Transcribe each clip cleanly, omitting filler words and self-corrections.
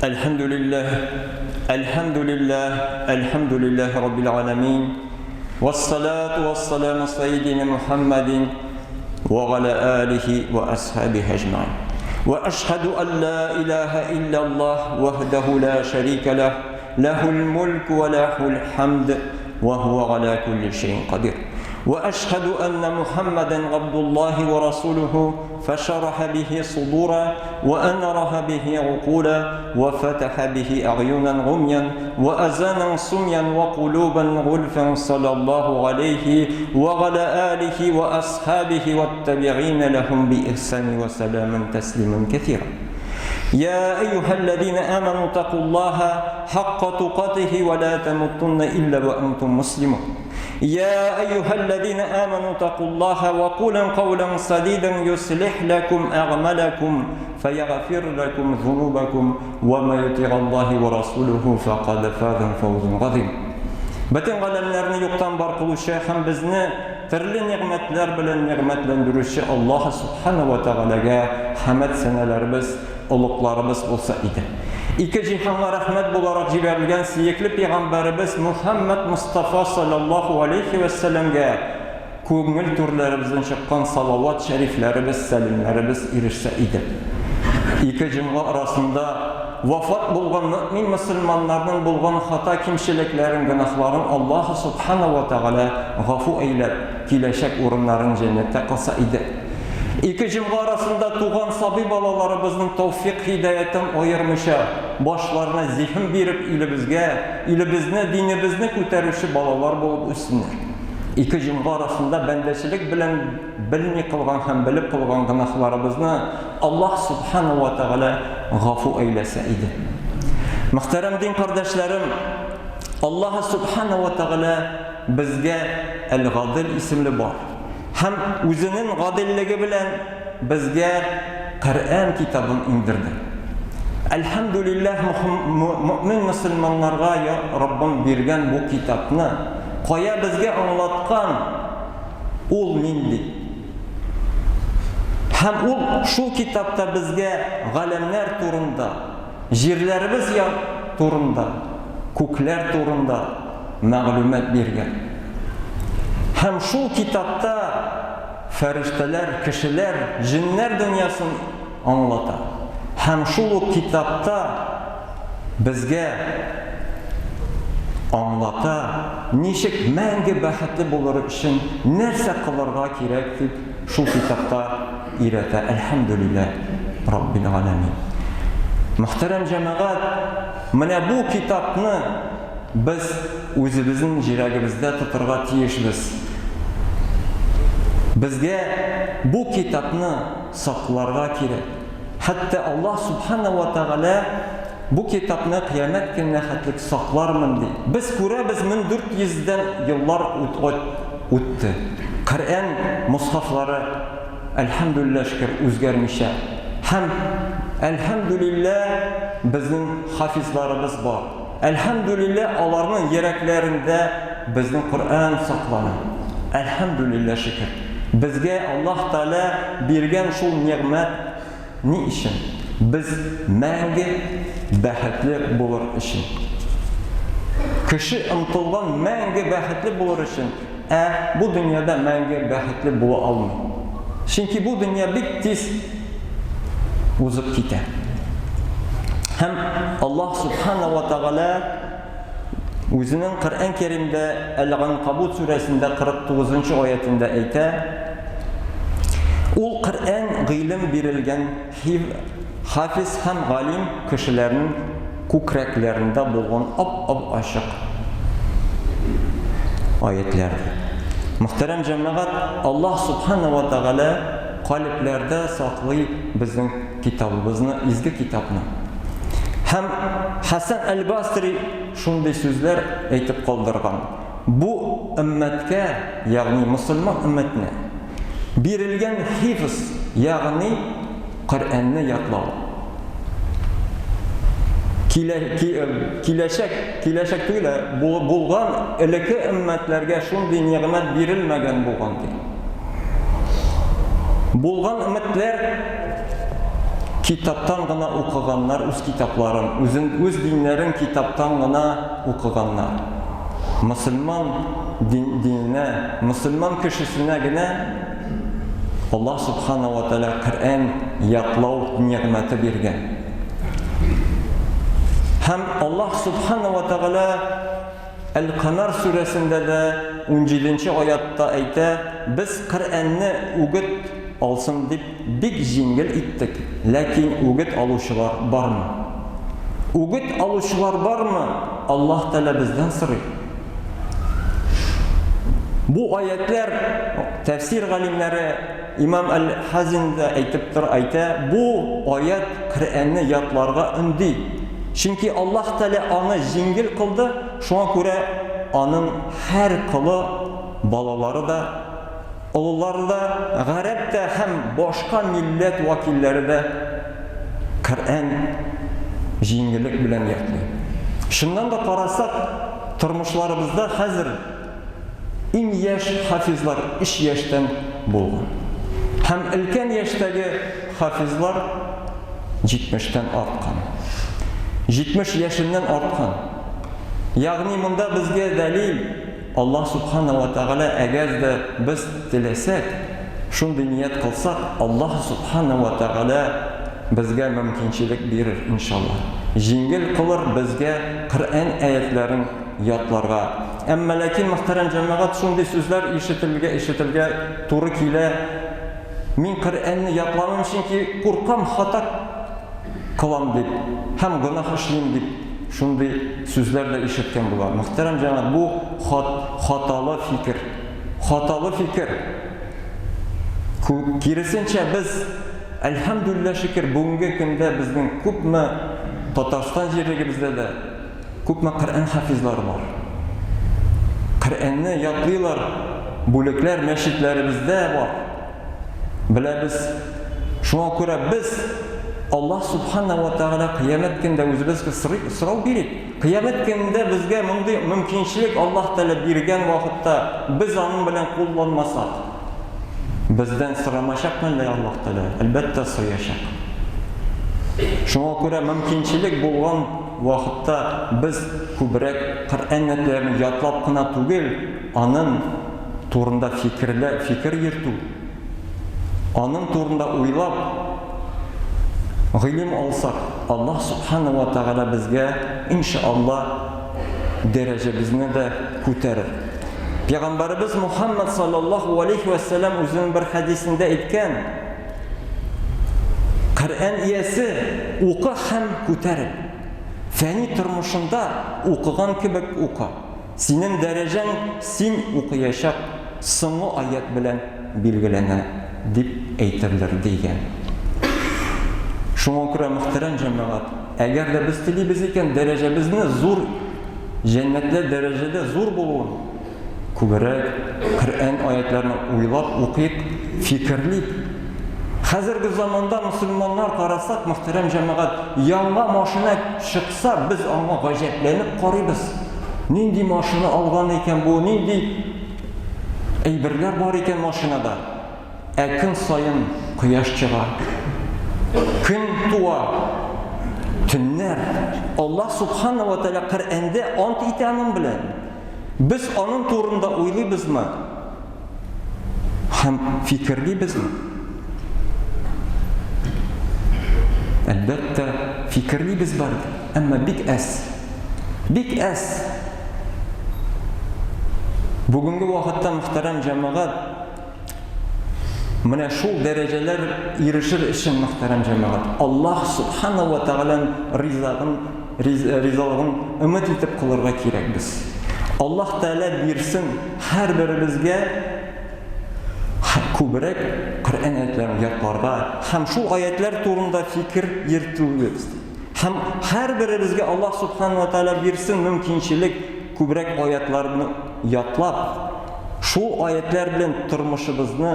الحمد لله الحمد لله الحمد لله رب العالمين والصلاة والسلام سيدنا محمد وعلى آله وأصحابه أجمعين وأشهد أن لا إله إلا الله وحده لا شريك له له الملك وله الحمد وهو على كل شيء قدير وأشهد أن محمدا عبد الله ورسوله فشرح به صدورا وأنره به عقولا وفتح به أعينا عميا وأذانا صميا وقلوبا غلفا صلى الله عليه وعلى آله وأصحابه والتابعين لهم بإحسان وسلاما تسليما كثيرا يا أيها الذين آمنوا اتقوا الله حق تقاته ولا تموتن إلا وأنتم مسلمون يا أيها الذين آمنوا اتقوا الله وقولا قولا سديدا يصلح لكم أعمالكم فيغفر لكم ذنوبكم وما يطع الله ورسوله فقد فاز فوزا عظيما Бөтен галәмнәрне юктан бар кылучы һәм безне төрле нигъмәтләр белән нигъмәтләндерүче Аллаһ Субхана ва Тәгаләгә хәмәд сәнәләребез, олугларыбыз булса иде. Ике җиһанга рәхмәт буларак җибәрелгән сөекле пәйгамбәребез Мухәммәд Мостафа салләллаһу алейһи вә сәлләмгә күңел түрләребездән чыккан салават шәрифләребез, сәламнәребез ирешсә иде. Ике җомга арасында вафат булган мөэмин мөселманнарның булган хата кимчелекләрен, гөнаһларын Аллаһу Субхана ва Тәгалә гафу әйләп, киләчәк урыннарын җәннәттә кылса иде. Ике җомга арасында туган сабый балаларыбызның тәүфик-һидаятен аермыйча, башларына зиһен биреп илебезгә, илебезне, динебезне күтәрүче балалар булып үссеннәр. Ике җомга арасында бәндәчелек белән белми кылган һәм белеп кылган гөнаһларыбызны Аллаһ Субхану ва Тәгалә гафу әйләсә иде. Мөхтәрәм дин кардәшләрем, Аллаһ Субхану ва Тәгалә безгә Әл-Гадил исемле бар. Һәм үзенең гаделлеге белән безгә Коръән китабын иңдерде. Әлхәмдүлилләһ, мөэмин мөселманнарга я Раббым биргән бу китапны, кая безгә аңлаткан, ул нинди? Һәм ул шул китапта безгә галәмнәр турында, җирләребез турында, күкләр турында мәгълүмат биргән. Һәм шул китапта фәрештәләр, кешеләр, җеннәр дөньясын аңлата. Һәм шул ук китапта безгә аңлата, ничек мәңге бәхетле булыр өчен нәрсә кылырга кирәк дип шул китапта өйрәтә. Әлхәмдүлилләһ Раббил галәмин. Мөхтәрәм җәмәгать, менә бу китапны Без үзебезнең җирәгебездә тотырга тиешбез. Безгә бу китапны сакларга кирәк. Хәтта Аллаһ Субхана ва Тәгалә бу китапны кыямәт көненә хәтлек саклармын ди. Без күрәбез 1400 дән еллар үтте. Коръән мусхафлары әлхәмдүлилләһ шөкер үзгәрмичә. Һәм әлхәмдүлилләһ безнең хафизларыбыз бар. Әлхәмдүлилләһ, аларның йөрәкләрендә безнең Коръән саклана. Әлхәмдүлилләһ, шөкер. Безгә Аллаһ Тәгалә биргән шул нигъмәт ни өчен? Без мәңге бәхетле булыр өчен. Кеше омтылган мәңге бәхетле булыр өчен, ә бу дөньяда мәңге бәхетле була алмый. Чөнки бу дөнья бик тиз узып китә. Һәм Аллаһ Субхана ва Тәгалә үзенең Коръән Кәримдә Әл-Ганкабут сүрәсендә 49 нчы аятендә әйтә: Ул Коръән гыйлем бирелгән хив, хафиз һәм галим кешеләрнең күкрәкләрендә булган ап-ап ачык аятләр. Мөхтәрәм җәмәгать, Аллаһ Субхана ва Тәгалә калебләрдә саклый безнең китабыбызны, изге китапны. Һәм Хәсән әл-Басри шундый сүзләр әйтеп калдырган. Бу өммәткә, ягъни мөселман өммәтенә бирелгән хифз, ягъни Коръәнне ятлау. Килә, киләчәк, киләчәк түгел, ә булган элекке өммәтләргә шундый нигъмәт бирелмәгән булган ди. Булган өммәтләр Китаптан гына укыганнар үз китапларын, үзен, үз диннәрен китаптан гына укыганнар. Мөселман дин, диненә, мөселман кешесенә генә Аллаһ Субхана ва Тәгалә Коръән ятлау нигъмәте биргән. Һәм Аллаһ Субхана ва Тәгалә Әл-Камәр сүрәсендә дә 17 нче аятта әйтә, без Коръәнне үгет алсын дип бик җиңел иттек, ләкин үгет алучылар бармы? Үгет алучылар бармы? Аллаһ Тәгалә бездән сорый. Бу аятлар тәфсир галимнәре имам Әл-Хазин да әйтеп тор, әйтә, бу аят Коръәнне ятларга өнди. Чөнки Аллаһ Тәгалә аны җиңел кылды, шуңа күрә аның һәр колы, балалары да, олылары да, гарәп тә һәм башка милләт вәкилләре дә Коръән җиңеллек белән ятлый. Чыннан да карасак, тормышларыбызда хәзер иң яшь хафизлар 3 яшьтән булган. Һәм өлкән яшьтәге хафизлар 70-тән арткан. 70 яшеннән арткан. Ягъни монда безгә дәлил Аллаһ Субхана ва Тәгалә әгәр дә без теләсәк, шундый ният кылсак, Аллаһ Субхана ва Тәгалә безгә мөмкинчелек бирер, иншаллаһ. Җиңел кылыр безгә Коръән аятларын ятларга. Әмма ләкин, мөхтәрәм җәмәгать, шундый сүзләр ишетелгә ишетелгә туры килә. Мин Коръәнне ятламыйм, чөнки куркам хата кылам дип һәм гөнаһ эшлим дип шундый сүзләр дә ишеткән була. Мөхтәрәм җәмәгать, бу хат, хаталы фикер. Хаталы фикер. Киресенчә, без, әлхәмдүлилләһ шөкер, бүгенге көндә безнең күпме Татарстан җирлегебездә дә күпме Коръән хафизлары бар. Коръәнне ятлыйлар, бүлекләр мәчетләребездә бар. Беләбез. Шуңа күрә без Аллаһ Субхана ва Тәгалә кыямәт көндә үзебезгә сорау бирик. Кыямәт көнендә безгә мондый мөмкинчелек Аллаһ Тәгалә биргән вакытта без аның белән кулланмасак, бездән сорамачакмы әллә Аллаһ Тәгалә? Әлбәттә, сораячак. Шуңа күрә мөмкинчелек булган вакытта без күбрәк Коръән аятьләрен ятлап кына түгел, аның турында фикерлә, фикер йөртү, аның турында уйлап, гыйлем алсак, Аллаһ Субхана ва Тәгалә безгә, иншалла, дәрәҗәбезне дә күтәрер. Пәйгамбәребез Мухаммад саллаллаһу алейхи ва сәлләм үзенең бер хәдисендә әйткән, Коръән иясе укы һәм күтәрел. Фәни тормышында укыган кебек укы. Синең дәрәҗәң син укыячак соңгы аять белән билгеләнә, дип әйтерләр, дигән. Шуңа күрә, мөхтәрәм җәмәгать, әгәр дә без телибез икән дәрәҗәбезне зур, җәннәтләр дәрәҗәдә зур булуын, Күбрәк Коръән аятьләрен уйлап укыйк, фикерлик. Хәзерге заманда мөселманнар карасак, мөхтәрәм җәмәгать, яңа машина чыкса, без аңа гаҗәпләнеп карыйбыз. Нинди машина алган икән бу, нинди әйберләр бар икән машинада. Ә көн саен кояш чыга. Көн туа. Төннәр. Аллаһ Субхана ва Тәгалә Коръәндә ант итә аның белән. Без аның турында уйлыйбызмы? Һәм фикерлибезме? Әлбәттә, фикерлибез бар, әмма бик әз. Бик әз. Бүгенге вакытта, мөхтәрәм җәмәгать, Менә шул дәрәҗәләр ирешер өчен, мөхтәрәм җәмәгать, Аллаһ Субхана ва Тәгаләнең ризагын, ризалыгын өмет итеп кылырга кирәк без. Аллаһ Тәгалә бирсен һәрберебезгә күбрәк Коръән аятьләрен ятларга һәм шул аятьләр турында фикер йөртүебез. Һәм һәрберебезгә Аллаһ Субхана ва Тәгалә бирсен мөмкинчелек күбрәк аятларны ятлап, шул аятьләр белән тормышыбызны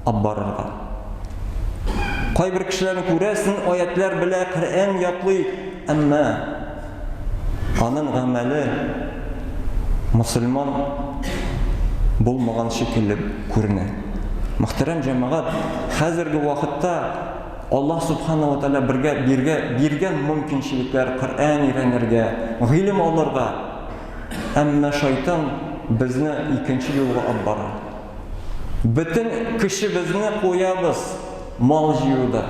алып барырга. Кайбер кешеләрне күрәсең, аятьләр белә, Коръән ятлый, әмма аның гамәле мөселман булмаган шикелле күренә. Мөхтәрәм җәмәгать, хәзерге вакытта. Аллаһ Субхана ва Тәгалә бергә биргә биргән мөмкинчелекләр Коръән өйрәнергә, гыйлем алырга. Әмма шайтан безне икенче юлга алып бара. Бөтен көчебезне куябыз мал җыюда.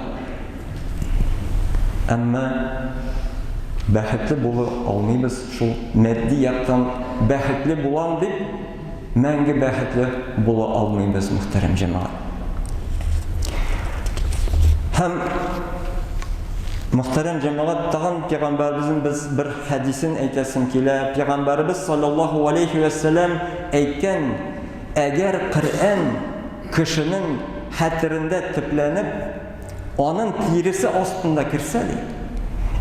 Әмма бәхетле була алмыйбыз шул матди яктан бәхетле булам дип мәңге бәхетле була алмыйбыз, мөхтәрәм җәмәгать. Һәм мөхтәрәм җәмәгать, тагын пәйгамбәребезнең без бер хәдисен әйтәсем килә. Пәйгамбәребез саллаллаһу алейхи вә сәлләм әйткән, әгәр Коръән кешенең хәтерендә төпләнеп, аның тиресе астында керсә ди,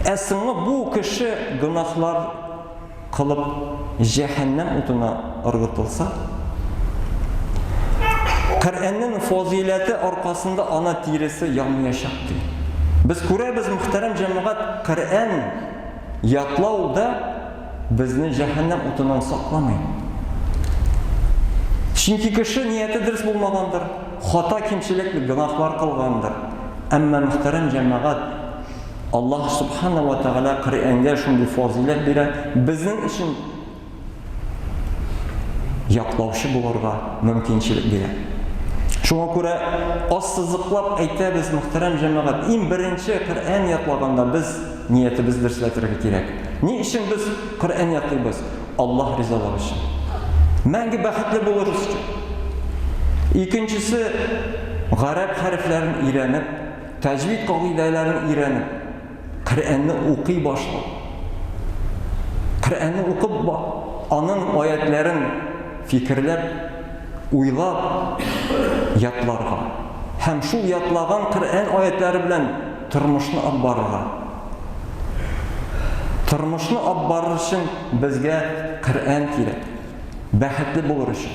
ә соңгы бу кеше гөнаһлар кылып җәһәннәм утына ыргытылса, Коръәннең фазыйләте аркасында ана тиресе янмаячак ди. Без күрәбез, мөхтәрәм җәмәгать, Коръән ятлау да безне җәһәннәм утыннан сакламый. Чөнки кеше нияте дөрес булмагандыр, хата кимчелекле гөнаһлар кылгандыр. Әмма мөхтәрәм җәмәгать, Аллаһ Субхана ва Тәгалә Коръәнгә шундый фазыйләт бирә, безнең өчен яклаучы булырга мөмкинчелек бирә. Шуңа күрә ассызыклап әйтәбез, мөхтәрәм җәмәгать, иң беренче Коръән ятлаганда без ниятебез дөресләтергә кирәк. Ни өчен без Коръән ятлыйбыз? Аллаһ ризалыгы өчен. Мәңге бәхетле булыр өчен. Икенчесе, гарәп хәрефләрен өйрәнеп, Тәҗвид кагыйдәләрен өйрәнеп, Коръәнне укый башлау. Коръәнне укып, аның аятләрен фикерләп, уйлап ятларга. Һәм шул ятлаган Коръән аятләре белән тормышны алып барырга. Тормышны алып барыр өчен безгә Коръән кирәк. Бәхетле булыр өчен.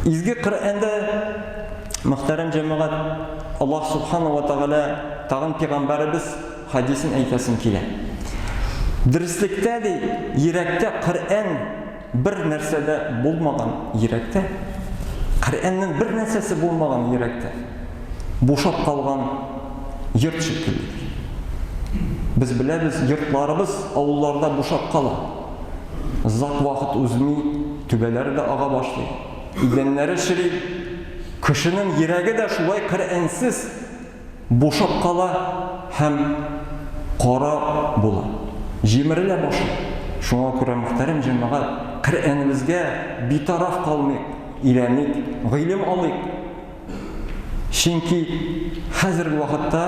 Изге Коръәндә Мөхтәрәм җәмәгать, Аллаһ Субхана ва Тәгалә тагын пәйгамбәребез хадисен әйтәсем килә. Дөреслектә ди, йөрәктә Коръән бер нәрсә дә булмаган йөрәктә. Коръәннең бер нәрсәсе булмаган йөрәктә. Бушап калган йорт шикелле. Без беләбез, йортларыбыз авылларда бушап кала. Озак вакыт узмый, түбәләре дә ага башлый. Идәннәре чери. Кешенең йөрәге дә шулай Коръәнсез бушап кала һәм кара була. Җимерелә башлый. Шуңа күрә, мөхтәрәм җәмәгать, Коръәнебезгә битараф калмыйк, өйрәник, гыйлем алыйк. Чөнки хәзерге вакытта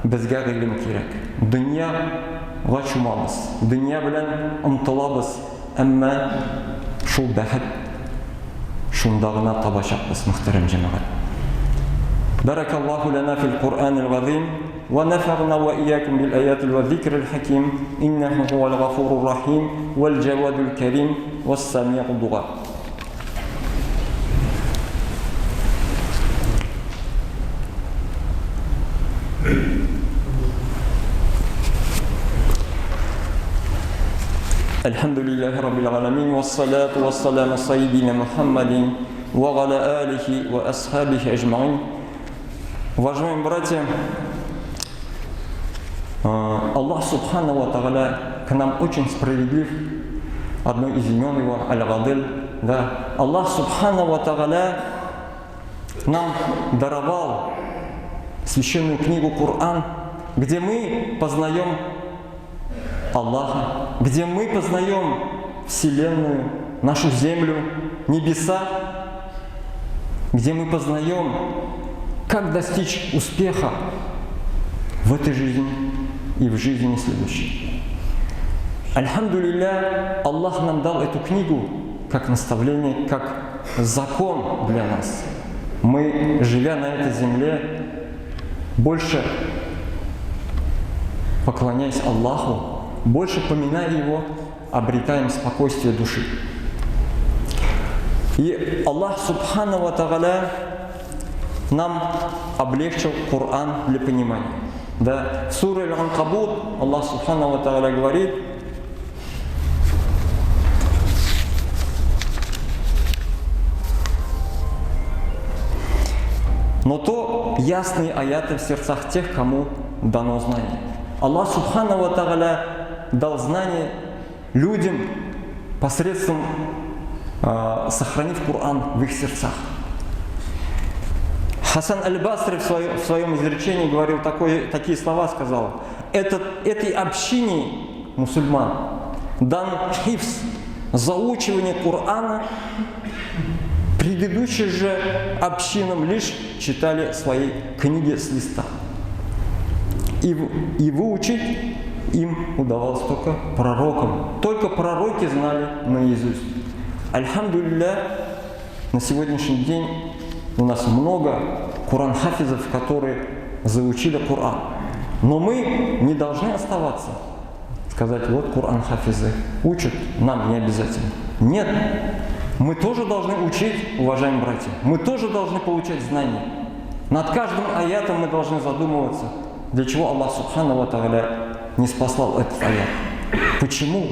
безгә гыйлем кирәк. Дөньяга чумабыз, дөнья белән омтылабыз, әмма шул бәхет шунда гына табачакбыз, мөхтәрәм җәмәгать. Бәрәкаллаһу ләнә фил Куръанил газим ва нафагна ва иякум бил аятил ва зикрил хаким иннәһу һуәл гафурур рахим вәл җәвадул кәрим вәс самиу дуга. الحمد لله رب العالمين والصلاة والسلام سيدنا محمد وعلى آله وأصحابه أجمعين. Уважаемые братья, Аллах Субхану Ва Тааля к нам очень справедлив. Одно из имен его, Аль-Гадыль, да. Аллах Субхану Ва Тааля нам даровал священную книгу Коран, где мы познаем Аллаха, где мы познаем Вселенную, нашу землю, небеса, где мы познаем, как достичь успеха в этой жизни и в жизни следующей. Альхамдулилля, Аллах нам дал эту книгу как наставление, как закон для нас. Мы, живя на этой земле, больше поклоняясь Аллаху, больше поминая Его, обретаем спокойствие души. И Аллах Субхану Ва Тааля нам облегчил Коран для понимания. Да, в суре Аль-Анкабут Аллах Субхану Ва Тааля говорит: Но то ясные аяты в сердцах тех, кому дано знание. Аллах Субхану ва Тааля дал знание людям посредством, сохранив Коран в их сердцах. Хасан аль-Басри в своем изречении говорил такие слова, сказал: этой общине мусульман дан хифз, заучивание Корана, предыдущие же общинам лишь читали свои книги с листа. И выучить им удавалось только пророкам. Только пророки знали наизусть. Альхамдулилля, на сегодняшний день у нас много Коран-хафизов, которые заучили Коран. Но мы не должны оставаться, сказать: вот Коран-хафизы учат, нам не обязательно. Нет, мы тоже должны учить, уважаемые братья. Мы тоже должны получать знания. Над каждым аятом мы должны задумываться, для чего Аллах Субхану ва Тааля не спаслал этот аят. Почему?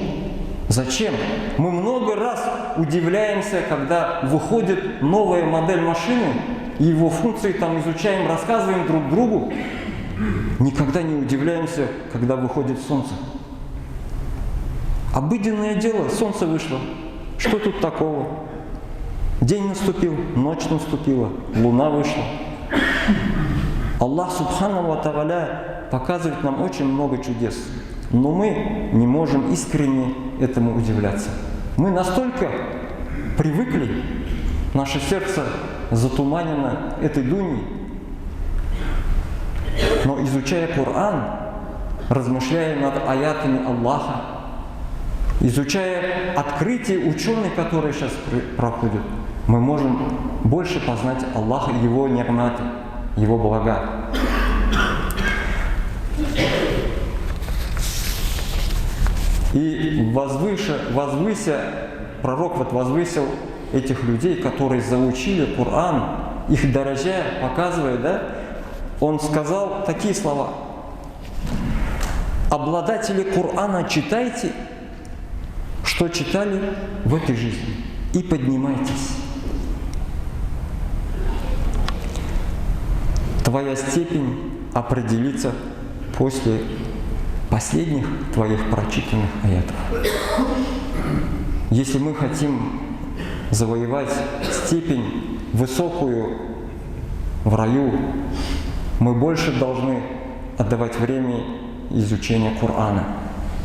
Зачем? Мы много раз удивляемся, когда выходит новая модель машины, и его функции там изучаем, рассказываем друг другу. Никогда не удивляемся, когда выходит солнце. Обыденное дело, солнце вышло. Что тут такого? День наступил, ночь наступила, луна вышла. Аллах Субхану ва Тааля показывает нам очень много чудес, но мы не можем искренне этому удивляться. Мы настолько привыкли, наше сердце затуманено этой дуней. Но изучая Коран, размышляя над аятами Аллаха, изучая открытия ученых, которые сейчас проходят, мы можем больше познать Аллаха, Его нигматы, Его блага. И пророк вот возвысил этих людей, которые заучили Коран, их дорожая, показывая, да, он сказал такие слова: обладатели Корана, читайте, что читали в этой жизни, и поднимайтесь. Твоя степень определится после последних твоих прочитанных аятов. Если мы хотим завоевать степень высокую в раю, мы больше должны отдавать время изучению Корана.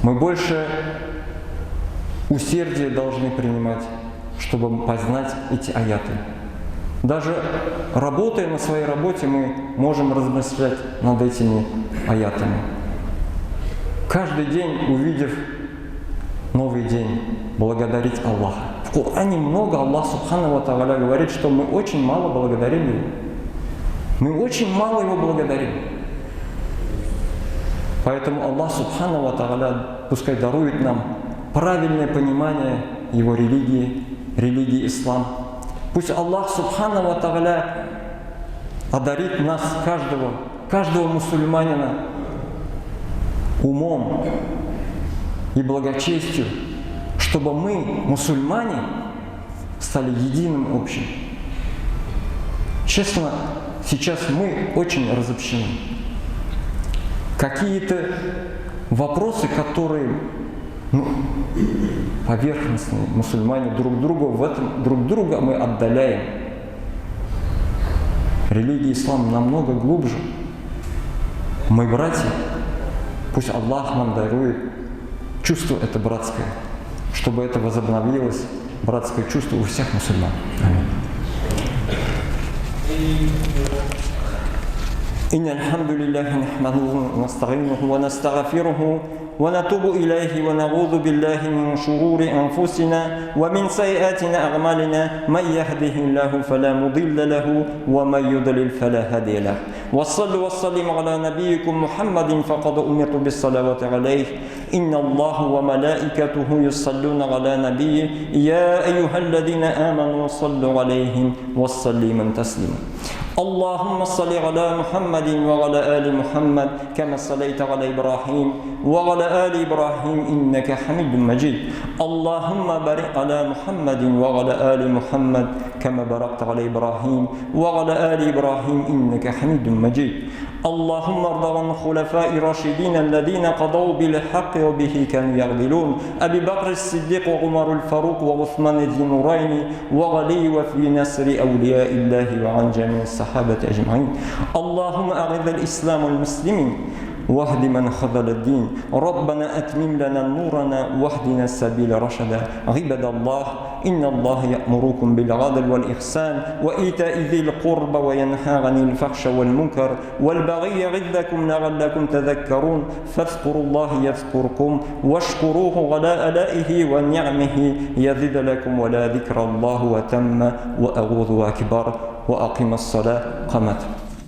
Мы больше усердия должны принимать, чтобы познать эти аяты. Даже работая на своей работе, мы можем размышлять над этими аятами. Каждый день, увидев новый день, благодарить Аллаха. В Коране много Аллах Субхану ва Тааля говорит, что мы очень мало благодарим Его. Мы очень мало Его благодарим. Поэтому Аллах Субхану ва Тааля пускай дарует нам правильное понимание Его религии, религии Ислам. Пусть Аллах Субхану ва Тааля одарит нас, каждого мусульманина умом и благочестию, чтобы мы, мусульмане, стали единым общим. Честно, сейчас мы очень разобщены. Какие-то вопросы, которые поверхностные, мусульмане друг друга в этом, друг друга мы отдаляем. Религия ислам намного глубже. Мы братья, пусть Аллах нам дарует чувство это братское, чтобы это возобновилось, братское чувство у всех мусульман. Аминь. إن الحمد لله نحمده ونستعينه ونستغفره ونتوب إليه ونعوذ بالله من شرور أنفسنا ومن سيئات أعمالنا من يهده الله فلا مضل له ومن يضلل فلا هادي له وصلوا وسلم على نبيكم محمد فقد أمرت بالصلوات عليه إن الله وملائكته يصلون على نبيه يا أيها الذين آمنوا صلوا عليه وسلموا تسليما. اللهم صل على محمد وعلى آل محمد كما صليت على إبراهيم وعلى آل إبراهيم إنك حميد مجيد. اللهم بارك على محمد وعلى آل محمد كما باركت على إبراهيم وعلى آل إبراهيم إنك حميد مجيد. اللهم ارض عن خلفاء الراشدين الذين قضوا بالحق وبه كانوا يعدلون، أبي بكر الصديق وعمر الفاروق وعثمان ذي النورين وعلي وفي نصر أولياء الله وعن جميع الصحابة أجمعين. اللهم أعز الإسلام والمسلمين واهد من خذل الدين. ربنا أتمم لنا نورنا واهدنا السبيل رشدا. عباد الله، إن الله يأمركم بالعدل والإحسان وإيتاء ذي القربى وينهى عن الفحش والمنكر والبغي يعظكم لعلكم تذكرون. فاذكروا الله يذكركم واشكروه على آلائه ونعمه يزد لكم، ولا ذكر الله وتم وأعوذ أكبر. وأقم الصلاة قامت.